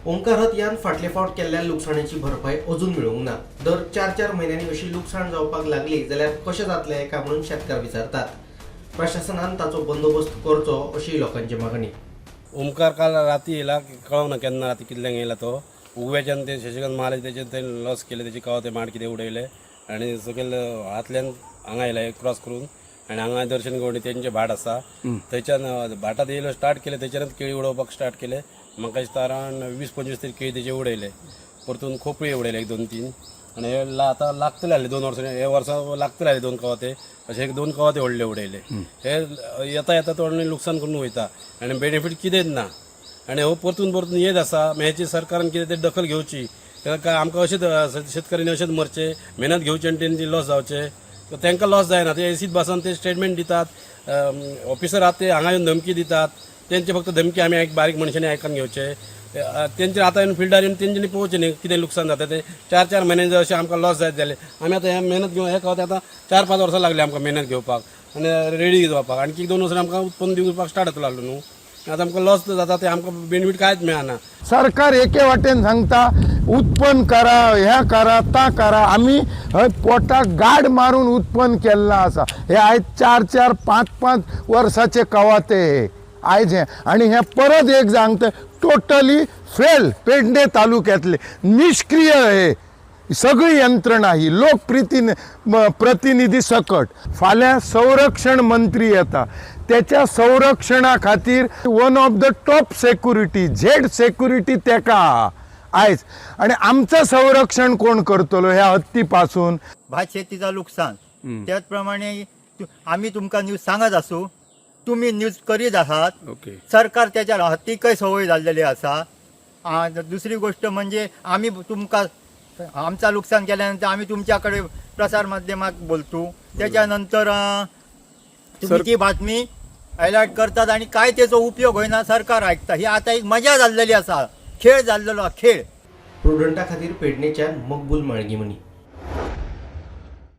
ओंकार हतयान फाटले फावट केल्ल्या लुकसाणेची भरपाय अजून मेळूंक ना. दर चार चार म्हयन्यांनी अशी लुकसाण जावपाक लागली जाल्यार कशें जातलें काय म्हणून शेतकार विचारतात. प्रशासनान ताचो बंदोबस्त करचो अशी लोकांची मागणी. ओमकार काल राती येयला, कळना केन्ना राती कितल्यांक येयला तो. उगव्याच्यान ते शशिकांत महाले तेचे ते लॉस केले, तेचे कवा ते माड कितें उडयले आनी सकयल हातल्यान हांगा येयला क्रॉस करून आनी हांगा दर्शन गवंडी तेंचे भाट आसा, थंयच्यान भाटात येयलो स्टार्ट केले, थंयच्यानच केळी उडोवपाक स्टार्ट केले. म्हाका दिसता अरावंड 20-25 तरी केळी तेचे उडयले. परतून खोपळी उडयले एक 2-3. आनी हे आतां लागतले आसले 2 वर्सां, हे वर्सा लागतले आसले 2 कवाते, अशे एक 2 कवाते व्हडले उडयले. हे येता येता तो लुकसाण करून वयता आनी बेनिफीट कितेंच ना. आनी हो परतून परतून येत आसा. मागीर हेची सरकारान कितें ते दखल घेवची. काय आमकां अशेंच शेतकऱ्यांनी अशेंच मरचें, मेहनत घेवची आनी तेंची लॉस जावचें? तांकां लॉस जायना, ते एसीत बसून ते स्टेटमेंट दितात. ऑफिसर आहात ते हांगा येवन धमकी दितात. तेंचे फक्त धमकी आमी एक बारीक मनशांनी आयकून घेवचे. तेंचे आतां येवन फिल्डार येवन तेंच्यांनी पळोवचें न्ही कितें लुकसाण जाता तें. 4-4 म्हयने जर अशें आमकां लॉस जायत जालें, आमी आतां हें मेहनत घेवन हे कवाथे आतां 4-5 वर्सां लागली आमकां मेहनत घेवपाक आनी रेडी जावपाक. आणखी 2 वर्सां आमकां उत्पन्न दिवपाक स्टार्ट जातलो आसलो न्हू. आतां आमकां लॉस जाता, ते आमकां बेनिफीट कांयच मेळना. सरकार एके वाटेन सांगता उत्पन्न करा, ह्या करा, ता करा. आमी हय पोटाक गाड मारून उत्पन्न केल्लां आसा. हे आयज 4-4 5-5 वर्साचे कवाते हे आयज हे. आनी हे परत एक सांगता, टोटली फेल. पेडणे तालुक्यातले निष्क्रिय हे सगळी यंत्रणा ही लोकप्रिती प्रतिनिधी सकट. फाल्यां संरक्षण मंत्री येता, त्याच्या संरक्षणा खातीर one of the top security, Z security तेका आयज. आनी आमचं संरक्षण कोण करतलो ह्या हत्ती पासून? भात शेतीचा नुकसान. त्याचप्रमाणे आम्ही तुमकां न्यूज सांगत आसू, तुम्ही न्यूज करीत आहात. सरकार त्याच्या हत्तीकय संवय जाल्लेली आसा. दुसरी गोष्ट म्हणजे आम्ही तुमकां आमचा नुकसान केल्यानंतर आम्ही तुमच्याकडे प्रसार माध्यमाक बोलतो. त्याच्यानंतर तुम्ही ती बातमी हायलायट करतात आणि काय त्याचो उपयोग होईना. सरकार ऐकता. ही आता एक मजा जाल्लेली आसा, खेळ जाल्लेलो आहा, खेळ. प्रुडंटा खातीर पेडणेच्यान मकबूल माळगीमणी.